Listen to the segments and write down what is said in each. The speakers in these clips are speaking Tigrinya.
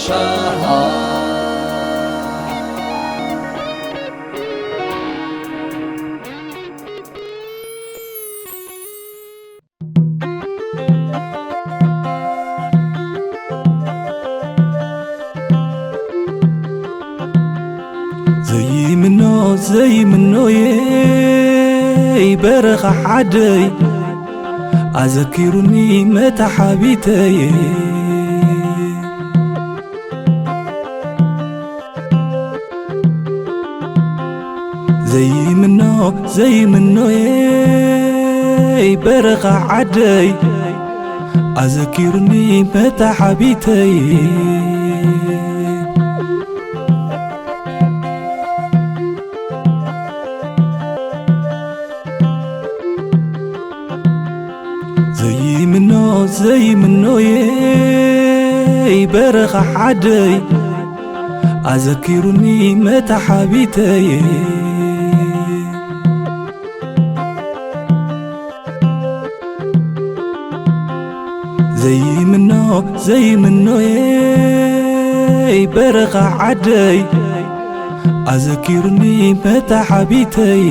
ሻሃ ዘይምኖ ዘይምኖየይ በረኻ ዓደይ ኣዘኪሩኒ መታሓቢተይ ዘይምኖ ዘይምኖየይ በረኻ ዓደይ ኣዘኪሩኒ መታሓቢተይ ዘይምኖ ዘይምኖየይ በረኻ ዓደይ ኣዘኪሩኒ መታሓቢተይ ዘይምኖ ዘይምኖየይ በረኻ ዓደይ ኣዘኪሩኒ መታሓቢተይ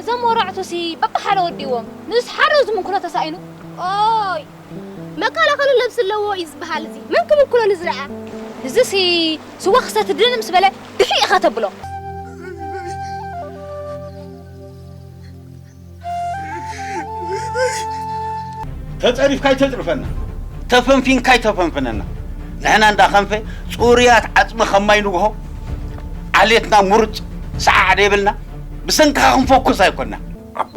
እዞም ወራዕቱሲ በብሓደ ወዲዎም ንስ ሓደ ዝምንኩሎ ተሳኢኑ። ኦይ መከላኸሊ ነብሲ ኣለዎ እዩ ዝበሃል። እዚ መን ክምንኩሎ ንዝረኣ? እዚሲ ስዋ ክሰቲ ድን ምስ በለ ድሒ ኢኻ ተብሎ። ተጸሪፍካ ኣይተጽርፈና፣ ተፈንፊንካ ኣይተፈንፍነና። ንሕና እንዳ ከንፈ ጽሩያት ዓጽሚ ከማይ ንግሆ ዓሌትና ምሩጽ ሰዓዕ ደይብልና ብሰንክኻ ክንፈኩስ ኣይኮንና። ኣቦ፣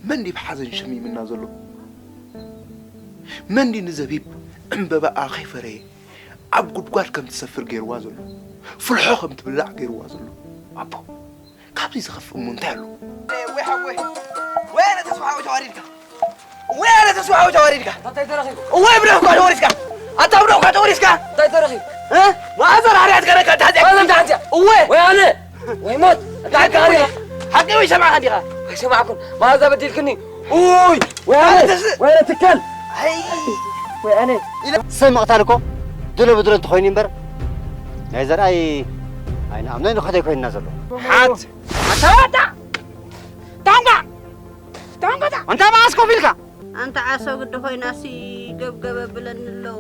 መን ድዩ ብሓዘን ሸሚምና ዘሎ? መን ድዩ ንዘቢብ ዕምበባኣ ከይፈረየ ኣብ ጉድጓድ ከም ትሰፍር ገይርዋ ዘሎ? ፍልሖ ከም ትብላዕ ገይርዋ ዘሎ? ኣቦ፣ ካብዚ ዝኸፍእ እሞ እንታይ ኣሎ? ወይ ሓወይ፣ ወይ ኣነ ተስፋ ሓወይ ተዋሪድካ። ወይ ኣነ ተስፋ ሓወይ ተዋሪድካ። እንታይ ተረኺቡ? ወይ ብደኹ ተወሪስካ። ኣታ ብደኹ ተወሪስካ። እንታይ ተረኺቡ? እ? ማእዘር ኣርያት ገረካ ታዚያ። ማእዘር ታዚያ። እወ። ወይ ኣነ። ወይ ሞት። እንታይ ኣካሪ? ሓቂ ወይ ሰማዕካ እንዲኻ? ኣይሰማዕኩን። ማእዛ በዲልክኒ። ኡይ። ወይ ኣነ። ኣንተስ- ወይ ኣነ ትካል። ኣይ። ወይ ኣነ። ሰብ ምቕታል እኮ ድሎ ብድሎ እንተኾይኑ እምበር ናይ ዘርኣይ ኣይንኣምኖ ንኸደ ኮይንና ዘሎ። ሓት ኣታ ወጣ! ታንጋ! ታንጋ! ኣንታ መዓስ ኮፍ ኢልካ? ኣንታ ዓሶ ግዲ ኮይናሲ ገብገብ የብለኒ ኣለዎ።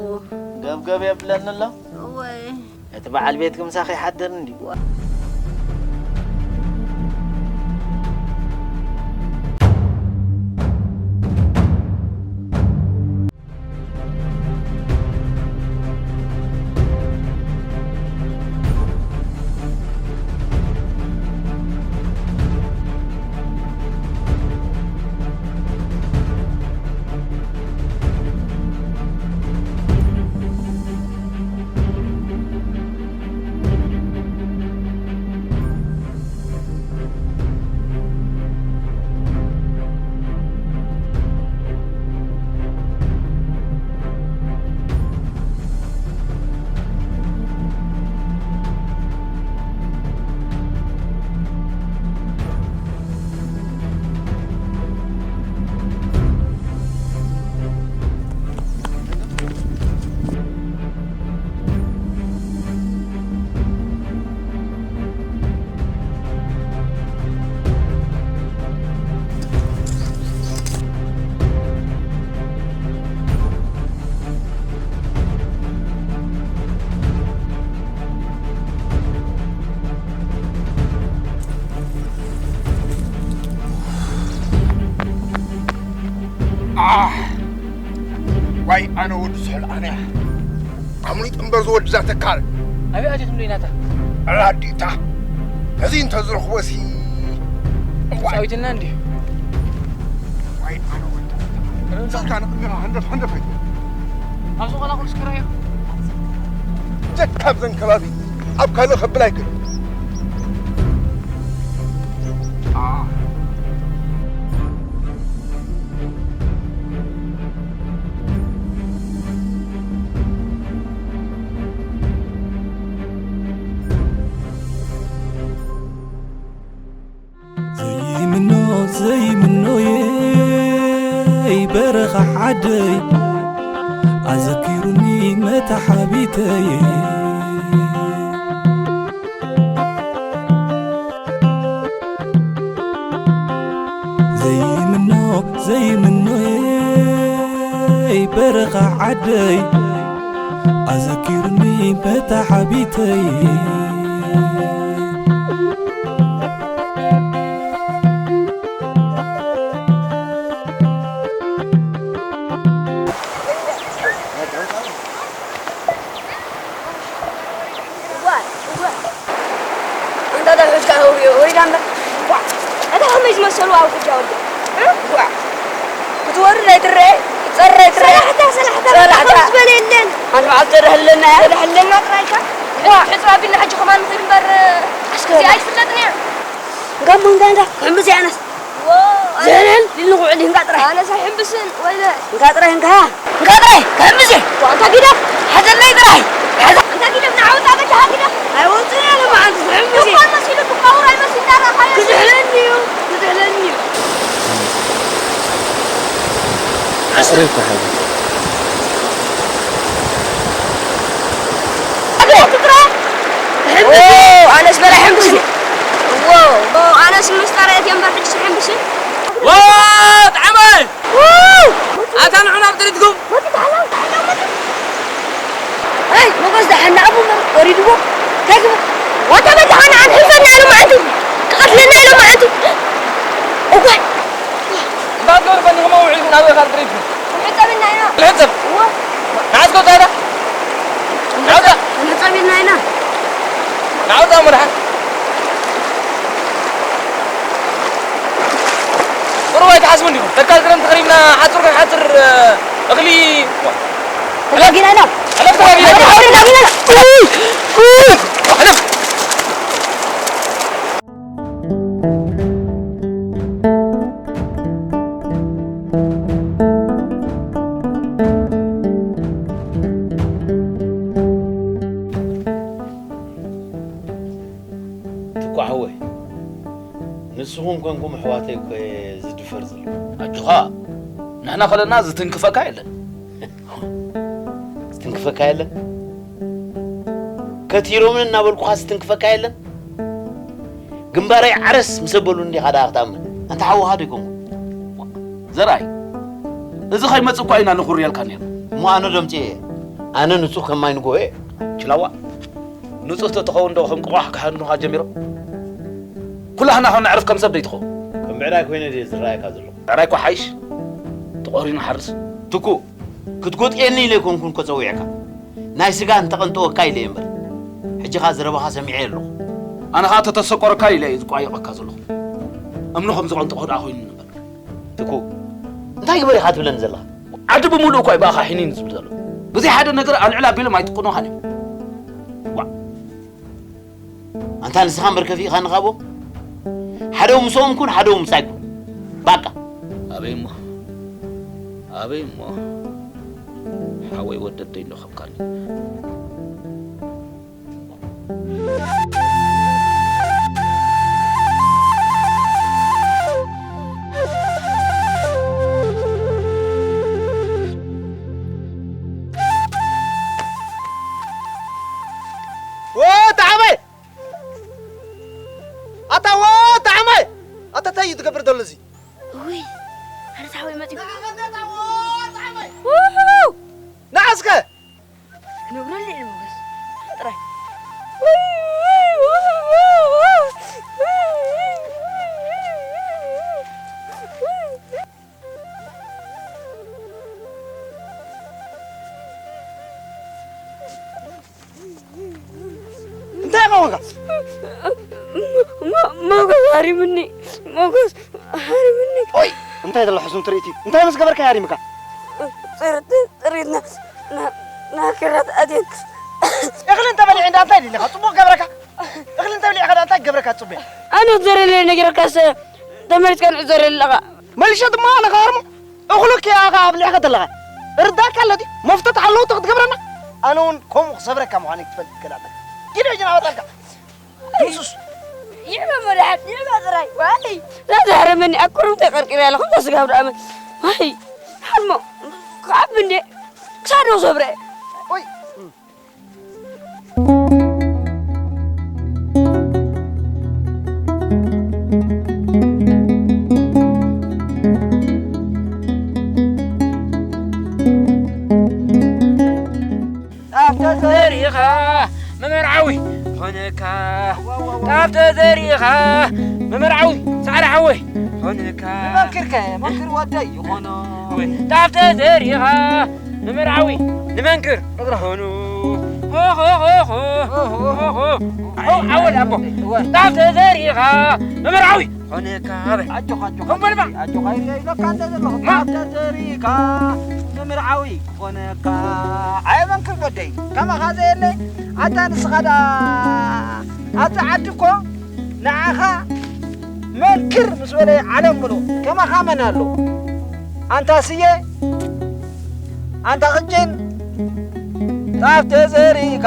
ገብገብ የብለኒ ኣሎ? እወይ። እቲ በዓል ቤትኪ ምሳኺ ይሓድር እንድዩ። ኣይ ኣነ ወዲ ስሑል ኣነ ኣምሊጡ እምበር ዝወድዛ ተካል ኣበይ ኣቲኹም ዶ ኢናታ? ኣላዲታ እዚ እንተዝረኽቦ ሲ እዋይ ጻዊትና እንዲ ዋይ ኣነ ወዲ ሰብካ ንቕድሚኻ ሃንደፍ ሃንደፍ ኣይትበል። ኣብዚ ቆላቑል ስክራዮ ጀካብ ዘን ከባቢ ኣብ ካልእ ከብል ኣይክእል። ዘይምኖ ዘይምኖየይ በረኻ ዓደይ ኣዘኪሩኒ መታሓቢተይ ዘይምኖ ዘይምኖየይ በረኻ ዓደይ ኣዘኪሩኒ መታሓቢተይ እዋይ እዋይ ኣንታ ዳሕሮች ጋር ወሪዳ እምበር ኳዕ እታ ከመይ ዝመሰሉ ኣብ ቅጃ ወዲ ኳዕ ክትወርድ ኣይትረአ ክትፀርር ኣይትረአ ሰላሕታ ሰላሕታ ሰላሕታ ዝበለ የለን ሓንቲ መዓልቲ ተደሕልለና እያ ተደሕልለና ጥራይካ ሕፅብ ኣቢልና ሕጂ ከማን ንኽድ እምበር እዚኣ ኣይፍለጥን እያ ጋሞ እንጋንጋ ክሕምብስ እያ ኣነስ ዝሕልሕል ኢሉ ንኽውዕል እንካ ጥራይ ኣነስ ኣይሕምብስን ወይለ እንካ ጥራይ እንካ እንካ ጥራይ ክሕምብስ እየ ኣንታ ጊደፍ ሓዘለይ ጥራይ ሓዛ ኣንታ ጊደፍ ንዓውፃ በጃኻ ጊደፍ ኣይወፅን እየ ለመዓንቲ ክሕምብስ እየ ድኳን መሲሉ ክቃውር ኣይመስል እንዳረኣኻዮ ክዝሕለኒ እዩ ክዝሕለኒ እዩ ዓስረይ ተሓዚ ኣነስ በላይ ሕምብስ ኣነስ ምስ ጠረየት እየ እምበር ሕጅስ ሕምብስ ዋ ጣዕመ ኣታ ንዑ ናብ ጥሪትኩም ይ ሞገስ ደሓን ንኣቡ ወሪድዎ እንታይ ግበር ዋታ በጃኻ ንዓን ሕልፈና ኢሉ መዓልቲ ክቐትለና ኢሉ መዓልቲ እኳይ እንታይ ትገብሩ ፈኒኹም ውዒልኩም ናብ ካብ ጥሪትኩም ንሕፀብ ኢልና ኢና ንሕፀብ ንዓስከ ውፃ ኢዳ ናውፃ ንሕፀብ ኢልና ኢና ናውፃ መድሓን ቁሩብ ኣይትሓስቡ እንዲኹም ተካል ክረምቲ ከሪምና ሓፁር ክንሓፅር እኽሊ ተጋጊና ኢና ሕለፍ ተጋጊና ተጋጊና ኢና ሕለፍ ትኳ ሓወይ ንስኹም ኮንኩም ኣሕዋተይ እኮ እየ ዝድፈር ዘለኹ ኣጆኻ ንሕና ከለና ዝትንክፈካ የለን ዝትንክፈካ የለን ከቲሮምን እናበልኩኻ ዝትንክፈካ የለን ግንባረይ ዓረስ ምስ ኣበሉኒ ዲኻ ደኣ ክትኣምን ኣንታ ሓውኻ ዶ ኣይኮንኩን ዘርኣይ እዚ ከይመጽእ እኳ ኢና ንኹርየልካ ነርና እሞ ኣነ ዶ ኣምጽኤ ኣነ ንጹህ ከም ማይ ንግሆ እየ ችላዋ ንጹህ ተትኸውን ዶ ከም ቆቋሕ ክሃድኑኻ ጀሚሮም ኩላህና ከም ነዕርፍ ከም ሰብ ዶ ይትኸውን ከም ብዕራይ ኮይነ ድየ ዝረኣየካ ዘለኹ ብዕራይ እኳ ሓይሽ ተቖሪኑ ሓርስ ትኩእ ክትጎጥየኒ ኢለ ኣይኮንኩን እኮ ጸዊዐካ ናይ ስጋ እንተቐንጠወካ ኢለ እየ እምበር ሕጂ ኸኣ ዘረባኻ ሰሚዐ ኣለኹ ኣነ ኸኣ ተተሰቆረካ ኢለ እየ ዝቋየቐካ ዘለኹ እምኒ ከም ዝቐንጠኹ ደኣ ኮይኑ ንበር ትኩ እንታይ ግበር ኢኻ ትብለኒ ዘለኻ ዓዲ ብምሉእ እኳ እዩ ብኣኻ ሒኒን ዝብል ዘሎ ብዘይ ሓደ ነገር ኣልዕል ኣቢሎም ኣይጥቅኑኻን እዮም ኣንታ ንስኻ እምበር ከፊእኻኒ ካብኦም ሓደው ምስኦም ኩን ሓደው ምሳይ ኩን ባቃ ኣበይ እሞ ኣበይ እሞ ሓወይ ወደደይ እንዶ ከምካኒ ወጣዕመይ ኣታ ወጣዕመይ ኣታ እንታይ እዩ ትገብር ዘሎ እዚ ውይ ኣረ ታወይ መፂ ንዓስከ ክነብረሉ እየ ሞገስ ጥራይ ሞ-፣ ሞ-፣ ሞገስ ሃሪምኒ፣ ሞገስ ሃሪምኒ። ኦይ፣ እንታይ ዘሎ ሕሱም ትርኢት እዩ? እንታይ ምስ ገበርካ ሃሪምካ? ጽር-፣ ጽር-፣ ጽሬትና ና-፣ ና ክራት ኣትየን። እኽሊ እንተበሊዐ እንዳ እንታይ ኢልካ? ጽቡቕ ገበረካ። እኽሊ እንተበሊዕካ ዳ እንታይ ገበረካ ጽቡቕ? ኣነ ክዘረለይ ነጊረካስ ተመሊስካ ንዕዘረለኻ። መሊሸ ድማ ኣነ ክሃርሞ። እኽሉ ከኣ ኣብሊዕካ ዘለኻ። ርዳእካ ኣሎ ድዩ? መፍቶ ተሓለውቲ ክትገብረና? ኣነ እውን ከምኡ ክሰብረካ ምዃነይ ክትፈልጥ ይክእል ኣለካ። ኪድ ሕጂ ናባጣልካ። ሱስ። ይዕበ መድሓን፣ ይዕበ ጥራይ። ዋይ፣ ዛዛረመኒ ኣኩርምተ ቀርቂረ ያለ፣ ከምዛ ስጋብ ደኣመ። ዋይ፣ ሓልሞ፣ ክዓቢ እንዴ፣ ክሳዶ ሰብረ። ኦይ። ጣፍ ተዘሪኻ መመርዓዊ ኾነካ። ጣፍ ተዘሪኻ መመርዓዊ ጻዕዳ ሓወይ ኾነካ። ንመንክርከ መንክር ወደይ ይኾኖ። ጣፍ ተዘሪኻ መመርዓዊ ንመንክር ኾኑ። ሆ፣ ሆ፣ ሆ፣ ሆ። ሆ፣ ሆ፣ ሆ። ዓው፣ ዓወል ኣቦ። ጣፍ ተዘሪኻ መመርዓዊ ኾነካ በል። ኣጆኻ፣ ኣጆኻ፣ ከም በልባ። ኣጆኻ፣ ኢለ ኢለካ እንደ ዘለኹ ማ? ተዘሪካ ምምርዓዊ ክኾነካ። ኣይ መንክር ወደይ፣ ከማኻ ዘየለ፣ ኣታ ንስኻ ደኣ ኣብዚ ዓዲ እኮ ንዓኻ መንክር ምስ በለ ዓለም ምሉእ ከማኻ መን ኣሎ? ኣንታ ስየ፣ ኣንታ ቅጭን፣ ጣፍ ተዘሪእካ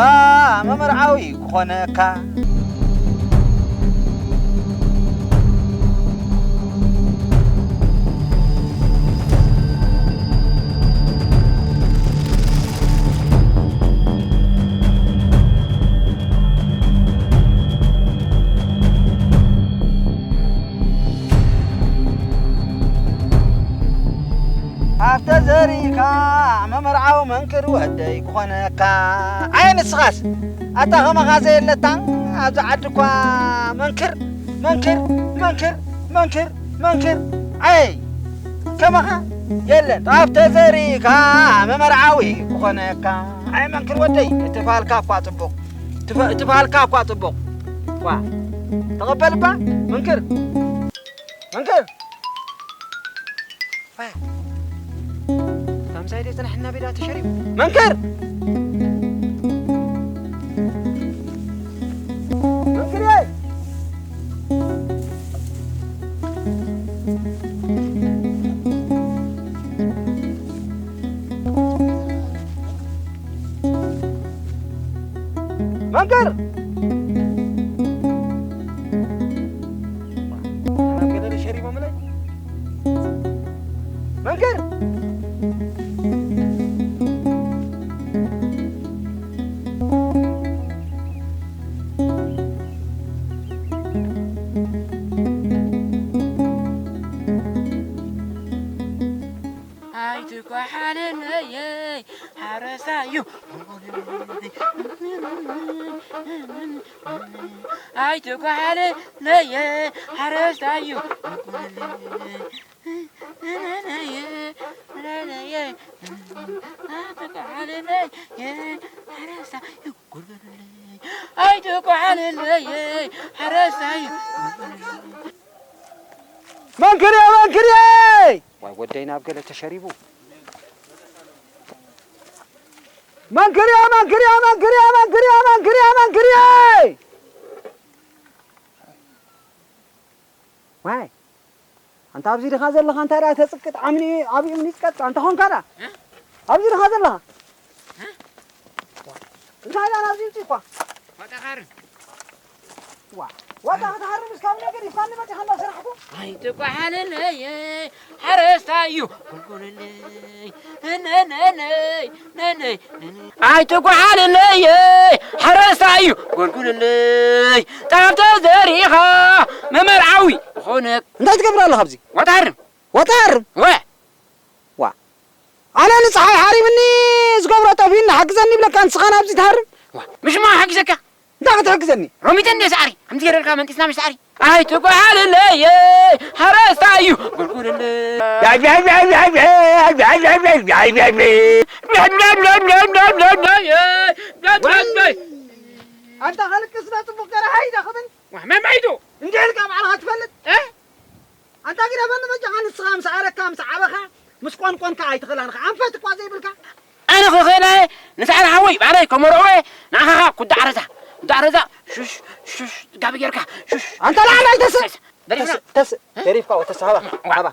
መመርዓዊ ክኾነካ። ሃብተ ዘሪእካ መመርዓዊ መንክር ወደይ ክኾነካ። ኣየ ንስኻስ ኣታ ከማኻ ዘየለታ ኣብዚ ዓዲ እኳ መንክር መንክር መንክር መንክር መንክር ኣይ ከማኻ የለን። ሃብተ ዘሪእካ መመርዓዊ ክኾነካ። ኣይ መንክር ወደይ እቲ ፋልካ እኳ ጽቡቕ ትፈ-፣ እቲ ፋልካ እኳ ጽቡቕ። ዋ፣ ተቐበል እባ መንክር መንክር። ዋ፣ ከምሳይ ደይ ጽናሕና ቤዳ ተሸሪቡ። መንክር! መንክር! መንክር! ናብ ገደል ሸሪቦምለይ። መንክር! ኣይትጓሓለለየይ ሓረስታይ እዩ። ኣይትጓሓለለየይ ሓረስታይ እዩ። ኣይትጓሓለለየይ ሓረስታይ እዩ። ኣይትጓሓለለየይ ሓረስታይ እዩ። መንክርየ መንክርየ! ዋይ ወደይ ናብ ገለ ተሸሪቡ። መንክርየ መንክርየ መንክርየ መንክርየ መንክርየ መንክርየ! ዋይ ኣንታ ኣብዚ ድኻ ዘለኻ እንታይ ደኣ ተጽቅጥ ዓምኒ ኣብኡ ይጽቀጥ ኣንታ ኾንካ ደኣ እ? ኣብዚ ድኻ ዘለኻ እ? እንታይ ደኣ ኣብዚ ይውጽእ እኳ ዋጣ ካርን ዋ ዋጣ ክትሃርም እስካብ ነገር ይፋን መጺኻ እንዳ ስራሕኩ ኣይትጓሓለለየ ሓረስታይ እዩ ጎልጎለለይ እነነነይ ነነይ ነነይ ኣይትጓሓለለየ ሓረስታይ እዩ ጎልጎለለይ ጣፍ ተዘሪኻ መመርዓዊ ዝኾነ እንታይ ትገብር ኣለኻ ኣብዚ ዋጣ ሃርም ዋጣ ሃርም ወ ዋ ኣነ ንፀሓይ ሓሪምኒ ዝገብሮ ጠፊኡኒ ሓግዘኒ ይብለካ ንስኻ ናብዚ ትሃርም ዋ ምሽማ ሓጊዘካ እንታይ ክትሕግዘኒ ሮሚተ እንደ ሳዕሪ ከምቲ ገረልካ መንጢስና ምሽ ሳዕሪ ኣይትጓሓልለየ ሓረስታ እዩ ጎልጉልለይ ኣንታ ከልቅስ ዶ ጽቡቕ ገይረ ሃይደ ክብል? ዋህ፣ መን ባይዱ? እንዲህ ኢልካ ባዕልኻ ትፈልጥ? እ? ኣንታ ግደፈኒ በጃኻ፣ ንስኻ ምስ ኣረካ፣ ምስ ዓበኻ፣ ምስ ቆንቆንካ ኣይትኽእላን ኢኻ። ኣንፈት እኳ ዘይብልካ። ኣነ ክኽእለ፣ ንስኻ ሓወይ፣ ባዕለይ ከመርዖ፣ ንዓኻ ኩዳ ዓረዛ፣ ኩዳ ዓረዛ፣ ሹሽ፣ ሹሽ፣ ጋቢ ጌርካ፣ ሹሽ። ኣንታ ላዕላይ ተስእ። ደሪፍና። ተስእ፣ ተስእ፣ እ? ደሪፍካ፣ ተስእ፣ ሃባ፣ ዋ። ሃባ።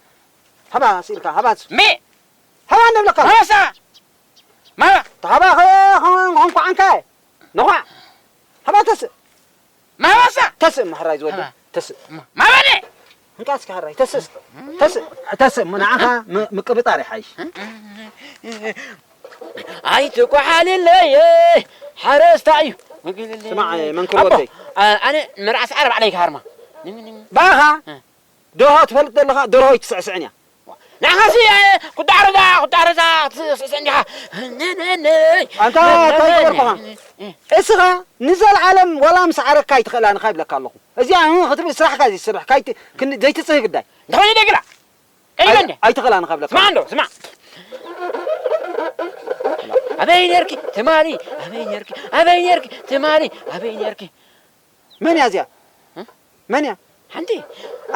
ሃባ፣ ስኢልካ፣ ሃባ። ሜ! ሃባ እንብለካ። ሃባ፣ ሳ! ማባ! ሃባ፣ ኸ-፣ ኸ-፣ ኸንኳዓንካ። ነዃዕ። ሃባ ተስእ። ማባሳ። ተስእ፣ ማሕራይ ዝወደ። ሃባ። ተስእ። ማ-፣ ማባኔ። እንቃ እስኪ ሓራይ፣ ተስእ እስኪ። ተስእ፣ ተስእ፣ ንዓኻ ም-፣ ምቅብጣር ይሓይሽ። ኣይትኳሓልለይ፣ ሓረስታይ እዩ። ስማዕ፣ መንክር ኣቦ፣ ወደይ። ኣ-፣ ኣነ መርዓ ሰዓረ ባዕለይ ክሃርማ። ባኻ? እ። ደርሆ ትፈልጥ ዘለኻ፣ ደርሆ ኣይትስዕስዕን እያ። ንዓኻሲ፣ እ፣ ኩዳ ዓረዛ፣ ኩዳ ዓረዛ ትስዕስዕ እንዲኻ። ነ፣ ነ፣ ነ። ኣንታ ነ፣ ነ፣ እንታይ ነ፣ ገበርኩኻ? ነ፣ ነ። እስኻ ንዘለዓለም ዋላ ምስ ዓረካ ኣይትኽእላን ኢኻ ይብለካ ኣለኹ። እዚኣ፣ እ፣ ክትብል ስራሕካ ዘይትሰርሕ፣ ካይት-፣ ክን-፣ ዘይትጽህ ግዳይ። እንታይ ደግላ? ቀይመ ኣይ-፣ እንደ? ኣይትኽእላን ኢኻ ይብለካ ስማዕ ኣለኹ። እንዶ፣ ስማዕ። ኣበይ ነርኪ ትማሊ? ኣበይ ነርኪ? ኣበይ ነርኪ ትማሊ? ኣበይ ነርኪ? መን እያ እዚኣ? እ? መን እያ? ሓንቲ።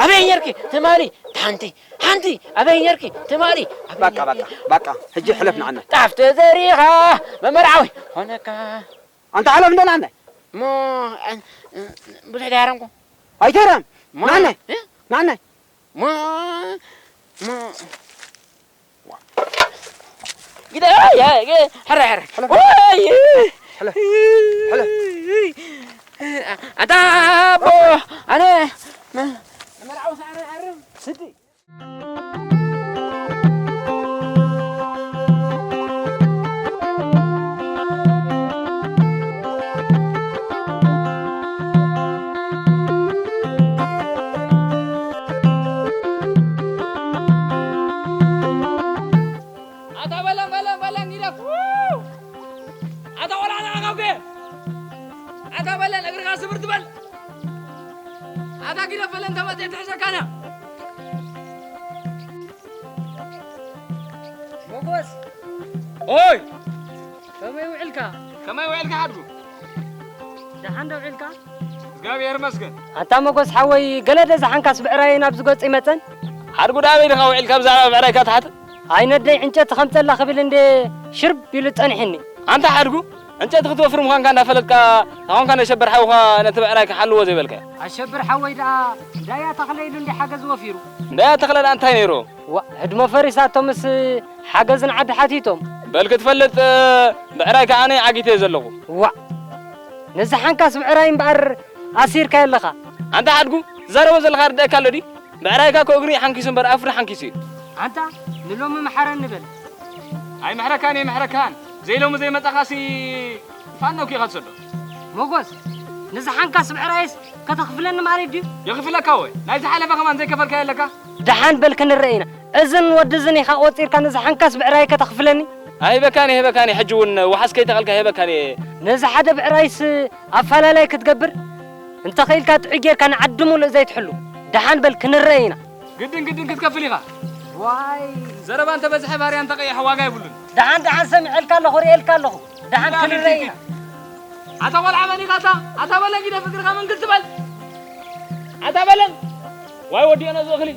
ኣበይ ነርኪ ትማሊ? ሓንቲ። ሓንቲ። ኣበይ ነርኪ ትማሊ? ኣበይ ባቃ፣ ነርኪ? ባቃ፣ ባቃ። ሕጂ ሕለፍ ንዓና። ጣፍ ተዘሪኻ መመርዓዊ ኾነካ። ኣንታ ሕለፍ እንደ ንዓና። እሞ፣ እ፣ እ፣ ብዙሕ ዳያረምኩ። ኣይተረም። ማ-፣ ንዓና። እ? ንዓና። ማ-፣ ማ-፣ ግደ፣ ኣይ፣ ኣይ፣ ግደ፣ ሕረ፣ ሕረ። ሕረ። ወይ! ሕረ። ሕረ። ኣታ ኣቦ፣ ኣነ፣ መ-፣ መርዓዊ ሳዕረ፣ ሕረ። ስዲ። ኣታ በለን፣ በለን፣ በለን፣ ግደፍ። ኣታ ቆልዓ ንዓኻ እኮ። ኣታ በለን፣ እግርኻ ስብር ትበል። ኣታ ግደፍ በለን፣ ተመጽእ ትሕሸካና። ሞጎስ። ኦይ። ከመይ ውዕልካ? ከመይ ውዕልካ ሓድጉ? ደሓን ዶ ውዕልካ? እግዚኣብሔር ይመስገን። ኣንታ መጎስ ሓወይ፣ ገለ ዶ ዝሓንካስ ብዕራይ ናብዚ ገጹ ይመጸን? ሓድጉ፣ ዳ ኣበይ ዲኻ ውዒልካ ብዛዕባ ብዕራይካ ትሓትት? ኣይ ነደይ ዕንጨቲ ከምጸላ ክብል እንዴ ሽርብ ኢሉ ጸኒሕኒ። ኣንታ ሓድጉ፣ ዕንጨቲ ክትወፍር ምዃንካ እንዳፈለጥካ፣ ታኾንካ ነሸበር ሓውኻ ነቲ ብዕራይካ ሓልዎ ዘይበልካዮ? ኣሸብር ሓወይ ደኣ ዳያ ተኽለ ኢሉ እንዴ ሓገዝ ወፊሩ። ዳያ ተኽለ ደኣ እንታይ ነይሩ? ዋእ፣ ህድሞ ፈሪሳቶምስ ሓገዝ ንዓዲ ሓቲቶም። በል ክትፈልጥ፣ ብዕራይ ከኣ ኣነ ዓጊተ እየ ዘለኹ። ዋእ፣ ነዚ ሓንካስ ብዕራይ እምበኣር ኣሲርካዮ ኣለኻ። ኣንታ ሓድጉ፣ ትዛረቦ ዘለኻ ርደኣካ ኣሎ ድዩ? ብዕራይካ እኮ እግሪ ሓንኪሱ እምበር ኣፍሪ ሓንኪሱ እዩ። ኣንታ ንሎሚ መሓረኒ በል። ኣይምሕረካን፣ ኣይምሕረካን። ዘይሎሚ ዘይመጻኻሲ ፋኖ እኮ ኢኻ ትሰዶ። ሞጎስ፣ ነዚ ሓንካስ ብዕራይስ ከተኽፍለኒ ማለት ድዩ? የኽፍለካ ወይ? ናይ ዝሓለፈ ከማን ዘይከፈልካዮ ኣለካ? ደሓን በል ክንረአ ኢና። እዝን ወዲ እዝን ኢኻ ቆጺርካ ነዚ ሓንካስ ብዕራይ ከተኽፍለኒ? ኣይህበካን እየ፣ ኣይህበካን እየ። ሕጂ እውን ዋሕስ ከይተኸልካ ኣይህበካን እየ። ነዚ ሓደ ብዕራይስ ኣፈላላይ ክትገብር እንተኽኢልካ ጥዑይ ጌርካ ንዓዲ ሙሉእ ዘይትሕሉ። ደሓን በል ክንረአ ኢና። ግድን ግድን ክትከፍል ኢኻ። ዋይ። ዘረባ እንተበዝሐ ባርያ እንተቐይሐ ዋጋ የብሉን። ደሓን ደሓን ሰሚዐልካ ኣለኹ፣ ርእየልካ ኣለኹ። ደሓን ኪድ፣ ክንረአ ኪድ፣ ኢና። ኪድ። ኣታ ቆልዓ መን ኢኻ ኣታ? ኣታ በለን ግደፍ እግርኻ መንግል ትበል። ኣታ በለን። ዋይ ወዲኦና እዚ እኽሊ።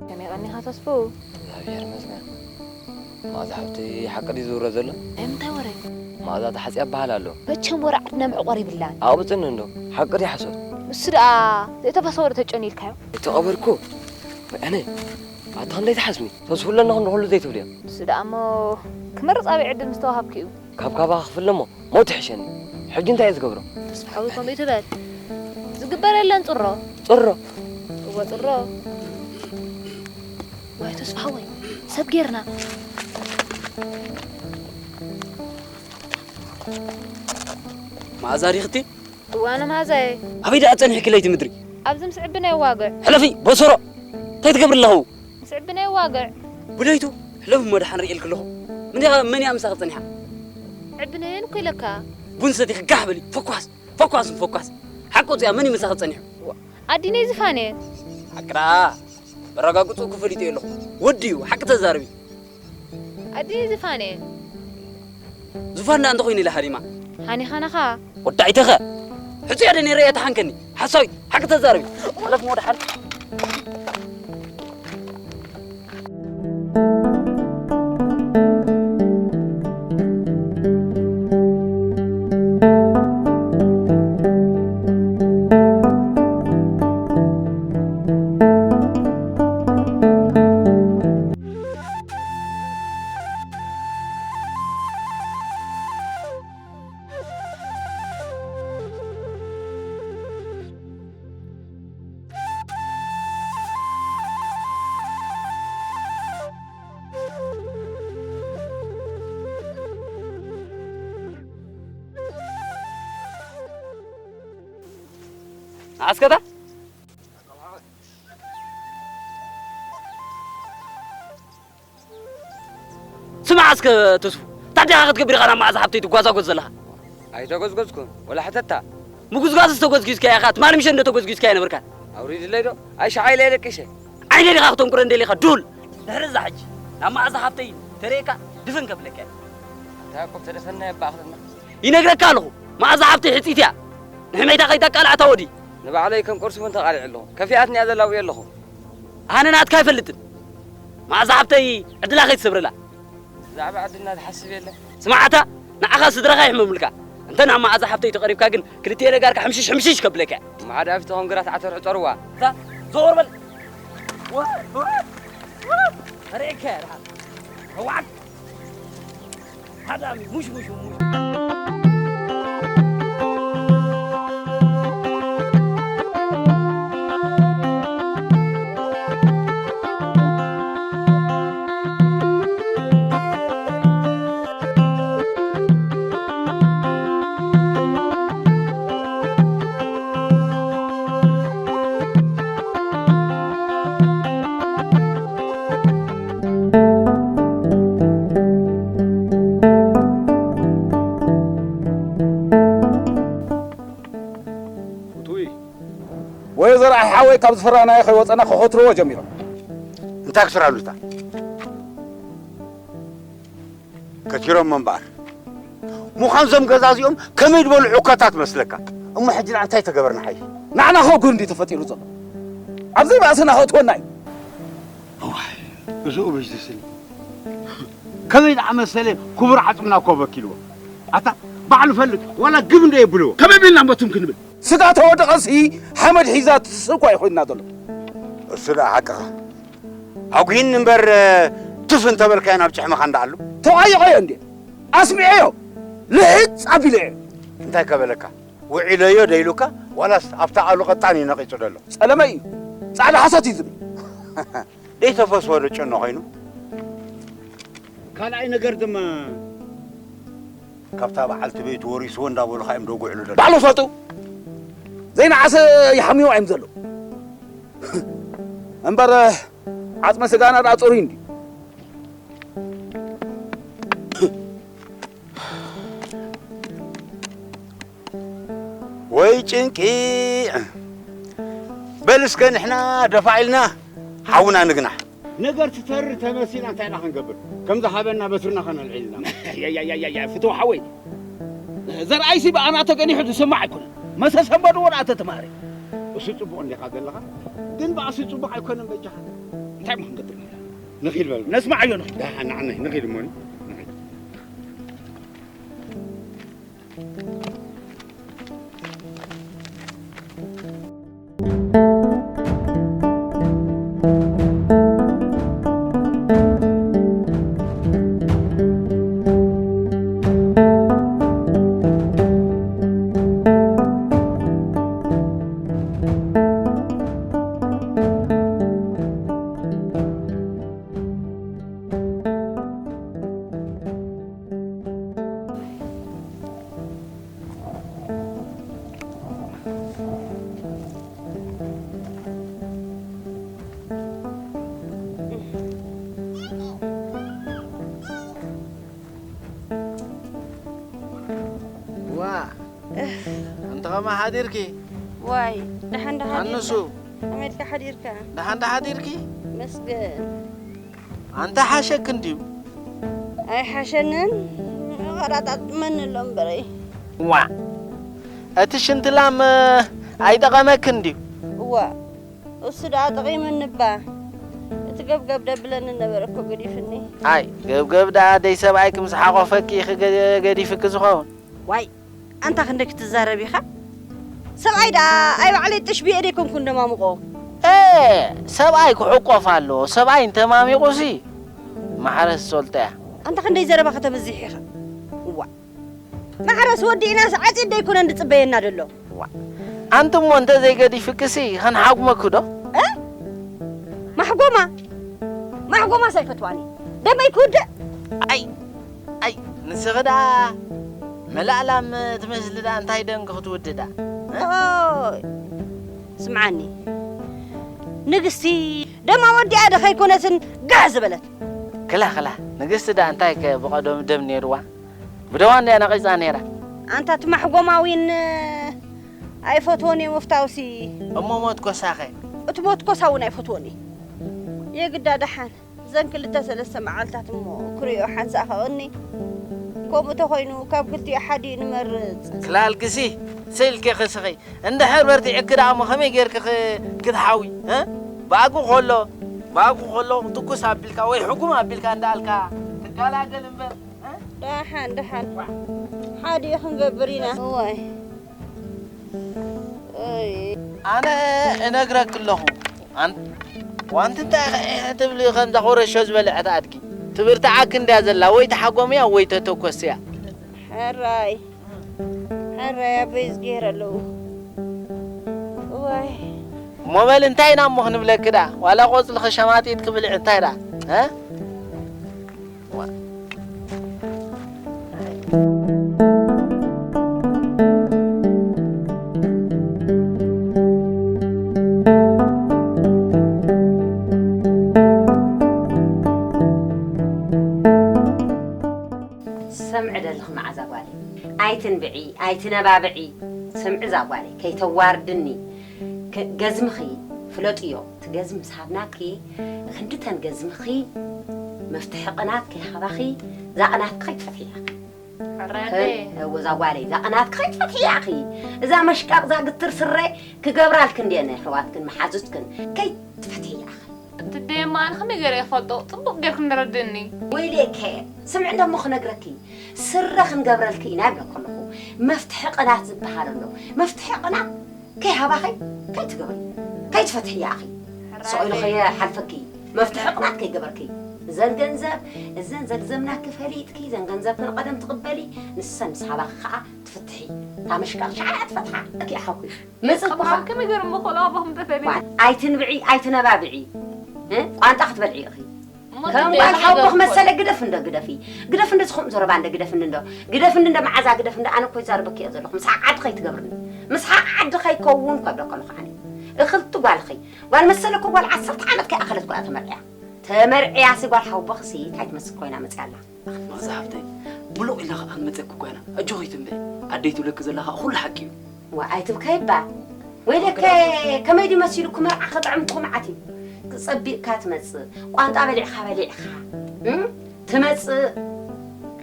ከመይ ቀኒኻ ተስፉ? እግዚኣብሔር ይመስገን። መኣዛ ሓብቲ ሓቂ ድዩ ዝውረ ዘሎ? ናይ ምንታይ ወረ? መኣዛ ተሓጽያ ይበሃል ኣሎ። መቸም ወረ ዓድና መዕቆር ይብላን። ኣቕብጽኒ እንዶ፣ ሓቂ ድዩ ሓሶት? ንሱ ደኣ ዘይተፈሰወ ዶ ተጨንዩ ኢልካዮ? ዝተቐበርኩ? ኣነ፣ ኣታ ክንደይ ትሓስሚ? ተስፉ ኣለና ክንዲ ኩሉ ዘይትብልዮ? ንሱ ደኣ እሞ ክመርጽ ኣበይ ዕድል ምስ ተዋሃብኩ እዩ። ካብ ካባኻ ክፍለ እሞ ሞት ይሕሸኒ። ሕጂ እንታይ እየ ዝገብሮ? ተስፋ ሓወይ ከምኡ ትበል። ዝግበር የለን ጽሮ። ጽሮ? እወ ጽሮ። ዋይ ተስፋ ሓወይ ሰብ ጌርና። መኣዛ ዲኽቲ? እወ ኣነ መኣዛየ። ኣበይ ደኣ ጸኒሕኪ ለይቲ ምድሪ? ኣብዚ ምስ ዕቢ ናይ ዋግዕ። ሕለፊ በሰሮ። እንታይ ትገብሪ ኣለኹ? ምስ ዕብነ ይዋግዕ። ብለይቱ ሕለፍ እሞ ደሓን ርእየልኪ ኣለኹ። ምን እያ፣ መን እያ ምሳኺ ጸኒሓ? ዕብነ እኮ ኢለካ። ቡን ሰቲኺ ጋሕ በሊ። ፈኳስ፣ ፈኳስ፣ ፈኳስ። ሓቂ ውጽያ፣ መን እዩ ምሳኺ ጸኒሑ? ኣዲነይ ዝፋነ። ሓቅራ በረጋግጹ ክፈሊጡ ኣለኹ። ወዲ እዩ፣ ሓቂ ተዛረቢ። ኣዲነይ ዝፋነ። ዙፋን ደኣ እንተኾይኑ ኢለ ሃዲማ። ሃኒኻናኻ። ወዳኢተኸ ሕጹ ያደ ነይረ እያ ተሓንከኒ። ሓሳዊት፣ ሓቂ ተዛረቢ። ሕለፍ እሞ ደሓን። ኣስከታ ስማዕ እስከ ተስፉ፣ ታዲያ ክትገብር ኢኻ ናብ መኣዛ ሓብተይ ትጓዛጎዝ ዘለኻ? ኣይተጎዝጎዝኩን፣ ወላ ሕተታ። ምጉዝጓዝ ዝተጎዝጊዝካያ ኢኻ፣ ትማሊ ምሸት እንዶ ተጎዝጊዝካያ ነበርካ። ኣውሪድለይ ዶ? ኣይ ሸዓይ ኢለ ደቂሸ። ዓይነ ዲኻ ክተንቁረ እንደሊኻ ዱል። ድሕሪ እዛ ሕጂ ናብ መኣዛ ሓብተይ ተርእየካ ድፍን ከብለካ እየ። ኣታ ያዕቆብ ተደፈና የባእኽልና። ይነግረካ ኣለኹ፣ መኣዛ ሓብተይ ሕጽይቲ እያ። ንሕመይታ ከይተቃልዓ እታ ወዲ። ንባዕለይ ከም ቁርሲ እውን ተቃሊዐ ኣለኹ። ከፊኣትኒ እያ ዘላ ውዒ ኣለኹ። ኣነ ናትካ ኣይፈልጥን። መኣዛ ሓብተይ ዕድላ ከይትሰብረላ። ብዛዕባ ዕድልና ዝሓስብ የለን። ስማዓታ፣ ንዓኻ ስድራኻ ይሕመሙልካ። እንተ ናብ መኣዛ ሓብተይ ተቐሪብካ ግን ክልቲኤ ነጋርካ ሕምሽሽ ሕምሽሽ ከብለካ። እሞ ሓደ ኣፊትኾም ግራት ዓተር ዕጸርዋ። እታ ዞር በል። ወ- ወ- ወ- ኣሬከ፣ ተዋዓል። ሃዳሚ፣ ሙሽ፣ ሙሽ፣ ሙሽ። ፍቱይ፣ ወዮ ዘርኣይ ሓወይ ካብ ዝፈራናዮ ከይወፀና ከኸትርዎ ጀሚሮም። እንታይ ክስራሉታ? ከቲሮሞ እምበኣር። ምዃን እዞም ገዛ እዚኦም ከመይ ዝበሉ ዑከታት መስለካ? እሞ ሕጂ ንዓ እንታይ ተገበርና ሓይ? ንዓና ከ ጉድ እንዲ ተፈጢሩ ዘሎ። ኣብ ዘይባእስና ከእትወና እዩ። እዋይ፣ እዚ ኡበሽ ዝስኒ ከመይ ደኣ መሰለ ክቡር ዓጽምና እኮ በኪልዎ። ኣታ ባዕሉ ፈልጥ፣ ዋላ ግብ እንዶ የብልዎ። ከመይ ቢልና እሞ ትም ክንብል? ስጋ ተወደቐሲ ሓመድ ሒዛ ትስእኳ እዩ ኮይንና ዘሎ። እሱ ደኣ ሓቅኻ። ኣጉሂኒ እምበር ትፍ እንተበልካዮ ናብ ጭሕምኻ እንዳኣሉ። ተዋይቐዮ እንዴ? ኣስሚዐዮ። ልሕጽ ኣቢለዮ። እንታይ ከበለካ? ውዒለዮ ዶ ኢሉካ? ዋላስ ኣብታ ኣሉ ቀጣን እዩ ነቒጹ ደሎ? ጸለመ እዩ። ጻዕዳ ሓሶት እዩ ዝብል። ደይ ተፈስዎ ዶ ጭኖ ኮይኑ? ካልኣይ ነገር ድማ ካብታ በዓልቲ ቤቱ ወሪስዎ እንዳበሉኻ እዮም ደጉዕሉ ደሎ። ባዕሉ ፈልጡ። ዘይነዓሰ ይሓምዩ እዮም ዘለዉ። እምበር ዓጽመ ስጋና ደኣ ጽሩይ እንድዩ። ወይ ጭንቂ። በል እስከ ንሕና ደፋዕ ኢልና ሓውና ንግናሕ። ነገር ትተርር ተመሲልና እንታይ ኢና ክንገብር? ከም ዝሃበና በትርና ከነልዕልና። ያያያያያ ፍትው ሓወይ። ዘርኣይሲ ብኣና ተገኒሑ ዝስማዕ ኣይኮነን። መሰሰ በድዎ ደኣ ተተማሃረ። እሱ ጽቡቕ እንዲኻ ዘለኻ፣ ግን ብኣሱ ጽቡቕ ኣይኮነን በጃኻ። እንታይ እሞ ክንገብር? ንኺድ በል። ነስማዓዮ ንኺድ። ደሓን ንዓናይ ንኺድ እሞ ንኺድ። ዋ፣ ኣንቲ ኸማ ሓዲርኪ? ዋይ፣ ደሓን ደሓን ኣንሱ? ሓዲርካ? ከመይ ኢልካ ሓዲርካ? ደሓን ደሓን ሓዲርኪ? መስገን። ኣንታ ሓሸክ እንድዩ? ኣይሓሸንን፣ ቐራጣጥመኒ ኣሎ እምበረይ። ዋ፣ እቲ ሽንቲ ላም ኣይጠቐመክ እንድዩ? እዋ፣ እሱ ደኣ ጠቒምኒ እባ። እቲ ገብገብ ደብለኒ ነበረ እኮ ገዲፍኒ። ኣይ፣ ገብገብ ደኣ ደይ ሰብኣይክ ምስ ሓቖፈኪ ኢኺ ገ-፣ ገዲፍኪ ዝኸውን። ዋይ፣ ኣንታ ክንደይ ክትዛረብ ኢኻ? ሰብኣይ ደኣ ኣይ ባዕለይ ጥሽ ብኤደይ ኮንኩ እንደማምቖ። ኤ፣ ሰብኣይ ክሕቆፍ ኣለዎ። ሰብኣይ እንተማሚቑሲ ማሕረስ ሶልጠያ። ኣንታ ክንደይ ዘረባ ከተብዝሕ ኢኻ። እዋ። ማሕረስ ወዲእናስ ዓጺድ ደይኮነን ዝጽበየና ዘሎ። ዋ። ኣንቲ እሞ እንተ ዘይገዲፍክሲ ከንሓጉመኪ ዶ? እ? ማሕጎማ? ማሕጎማስ ኣይፈትዋኒ። ደመይ ክውድእ? ኣይ፣ ኣይ፣ ንስኺ ደኣ መላእላም ትመስሊ ደኣ እንታይ ደንኪ ክትውድእ ደኣ? እ? ኦይ፣ ስምዓኒ። ንግስቲ ደማ ወዲኣ ዶ ከይኮነትን ጋሕ ዝበለት? ክላ፣ ክላ፣ ንግስቲ ደኣ እንታይ ከ ብቐደሙ ደም ነይርዋ? ብደዋ እንድያ ነቒጻ ነይራ። ኣንታ እቲ ማሕጎማዊን ኣይፈትዎን እየ ምፍታውሲ። እሞ ሞት ኮሳኸ? እቲ ሞት ኮሳ እውን ኣይፈትዎን እየ። የግዳ ደሓን እዘን ክልተ ሰለስተ መዓልታት እሞ ክርእዮ ሓንሳእ ከቕኒ። ከምኡ ተኾይኑ ካብ ክልቲኡ ሓዲኡ ንመርጽ። ክላልክሲ፣ ስኢልኪ ክስኺ። እንድሕር በርቲዕኪ ደኣ እሞ ከመይ ጌርኪ ክ-፣ ክትሓዊ? እ? ብኣግኡ ከሎ፣ ብኣግኡ ከሎ ትኩስ ኣቢልካ ወይ ሕጉም ኣቢልካ እንዳኣልካ ትገላገል እምበር። ደሓን፣ ደሓን። ሓዲኡ ክንገብር ኢና። እዋይ። እይ። ኣነ እነግረኪ ኣለኹ። ኣን-፣ ዋንቲ እንታይ ኢኺ ትብሊ ከምዛ ኮረሾ ዝበልዐት ኣድጊ? ትብርትዓኪ እንድያ ዘላ፣ ወይ ተሓጎምያ ወይ ተተኮስያ። ሕራይ፣ ሕራይ ኣበይ ዝገይረ ኣለዉ። እዋይ። እሞ በል እንታይ ኢና እሞ ክንብለኪ ደኣ? ዋላ ቆጽሊ ኸሸማጢጥኪ ብልዒ እንታይ ደኣ? እ? ሰምዒ ደለኺ መዓዛ ጓለይ፣ ኣይትንብዒ፣ ኣይትነባብዒ። ስምዒ እዛ ጓለይ፣ ከይተዋርድኒ። ከ-፣ ገዝምኺ ፍለጥዮ፣ እቲ ገዝሚ ምስ ሃብናኪ፣ ክንድተን ገዝምኺ መፍትሒ ቅናት ከይሃባኺ፣ እዛ ቅናትኪ ከይትፈትሕያ። ሕራይ ከ-፣ ኣደይ። እወ፣ እዛ ጓለይ፣ እዛ ቅናትኪ ከይትፈትሕያ ኢኺ። እዛ መሽቃቕ፣ እዛ ግትር ስረ ክገብራልክን ድየን ኣሕዋትክን መሓዙትክን፣ ከይትፈትሕያ ኢኺ። እቲ ደየማ ኣነ ከመይ ገይረ እፈልጦ? ጽቡቕ ጌርኪ ንረድእኒ። ወይለከ፣ ስምዒ እንደሞ ክነግረኪ፣ ስረ ክንገብረልኪ ኢና ይብለኪ ኣለኹ። መፍትሒ ቅናት ዝበሃል ኣሎ። መፍትሒ ቅናት ከይሃባኺ ከይትገብሪ፣ ከይትፈትሕያ ኢኺ። ሕራይ። ስቕ ኢሉ ከየሓልፈኪ፣ መፍትሒ ቅናት ከይገበርኪ። እዘን ገንዘብ፣ እዘን ዘግዘምናኪ ፈሊጥኪ፣ እዘን ገንዘብ ከን ቀደም ትቕበሊ፣ ንሰን ምስ ሃባኺ ከኣ ትፍትሒ። እታ መሽቃቕ ሻዕያ ትፈትሓ፣ እኪ ሓውኪ። መጽእ እኳ። ከማን ከመይ ገይሩ እሞ ከሎ ኣቦኹም ተፈልዩ? ዋ፣ ኣይትንብዒ፣ ኣይትነባብዒ። እ? ቋንጣ ክትበልዒ ኢኺ። እሞ ከም ትደይ ጓል ሓውቦኽ ገይሩ መሰለ እኮ። ግደፍ እንዶ ግደፊ። ግደፍ እንዶ ዝኹም ዘረባ እንዶ ግደፍ እንዶ። ግደፍ እንዶ መዓዛ ግደፍ እንዶ ኣነ እኮ ይዛረበኪ እየ ዘለኹ። ምስ ሓቂ ዓዲ ከይትገብርኒ። ምስ ሓቂ ዓዲ ከይከውን እኮ እብለኪ ኣለኹ ኣነ። እኽልቲ ጓልኺ። ጓል መሰለ እኮ ጓል ዓሰርተ ዓመት ከይኣኸለት እኮ እያ ተመርዕያ። ተመርዕያ ሲ ጓል ሓውቦኽሲ እንታይ ትመስል ኮይና መጽያ ኣላ? መቕዛ ሓፍተይ፣ ብሉቕ ኢልና ኸዓ ክንመጸኪ እኮ ኢና። ኣጆኺ ትንበይ። ኣደይ ትብለኪ ዘላ ኸዓ ኩሉ ሓቂ እዩ። ዋ፣ ኣይትብከይ እባ። ወይለከ፣ ከመይ ድዩ መሲሉኪ? መርዓ ክጥዕም እኮ መዓት እዩ። ጸቢቕካ ትመጽእ። ቋንጣ በሊዕካ በሊዕካ። እም? ትመጽእ።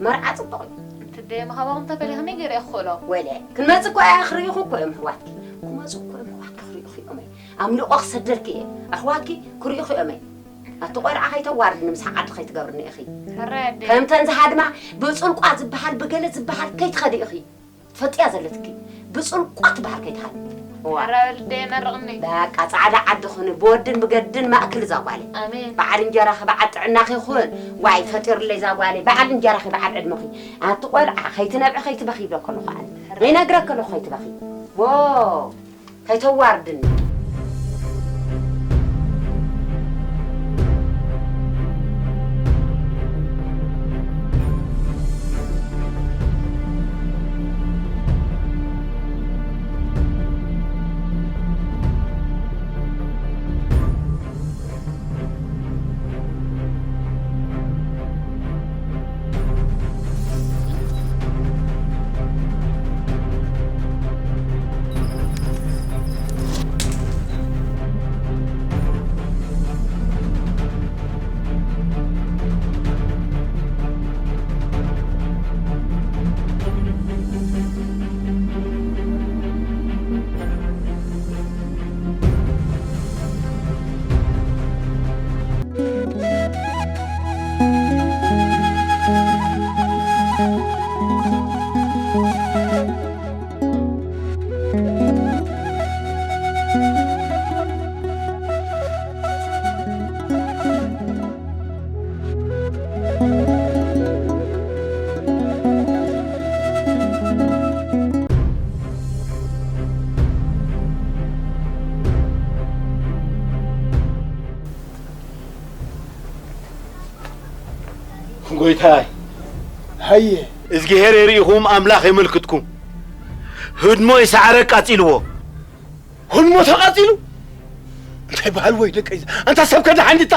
መርዓ ጽቡቕ እዩ። እቲ ደየማ ካባኹም ተፈልየ ከመይ ገይረ እየ ክኽእሎ? ወይለ፣ ክንመጽእ እኮ እያ ክርእዩኺ እኮ እዮም ኣሕዋትኪ። ክመጹ እኮ እዮም ኣሕዋትኪ ክርእዩኺ እዮም። ኣምልቖ ክሰደልኪ እየ። ኣሕዋትኪ ክርእዩኺ እዮም። ኣቲ ቆልዓ ከይተዋርድኒ፣ ምሳሕ ዓዲ ከይትገብርኒ ኢኺ። ሕራይ ኣደይ። ከምተን ዝሃድማ ብጽልቋ ዝበሃል፣ ብገለ ዝበሃል ከይትኸዲ ኢኺ። ትፈልጥያ ዘለትኪ። ብጽልቋ ትበሃል ከይትሃድሚ። እዋ። ሕራይ ኣደይ መርቕኒ። በቃ ጻዕዳ ዓዲ ኹኒ፣ ብወድን ብገድን ማእክል እዛ ጓለይ። ኣሜን። በዓል እንጀራኺ፣ በዓል ጥዕናኺ ይኹን። ዋይ፣ ፈጢሩለይ እዛ ጓለይ። በዓል እንጀራኺ፣ በዓል ዕድመኺ። ኣቲ ቆልዓ ከይትነብዒ ከይትበኺ ይብለኪ ኣለኹ ኣነ። ሕራይ። ይነግረኪ ኣለኹ ከይትበኺ። ዎ። ከይተዋርድኒ። ጎይታይ፣ ሃየ እዝግሄር የርኢኹም፣ ኣምላኽ የመልክትኩም። ህድሞ ይሰዓረ ኣቃጺልዎ። ህድሞ ተቓጺሉ እንታይ በሃል ወይ ደቀይ፣ ኣንታ ሰብ ከድሓን ድታ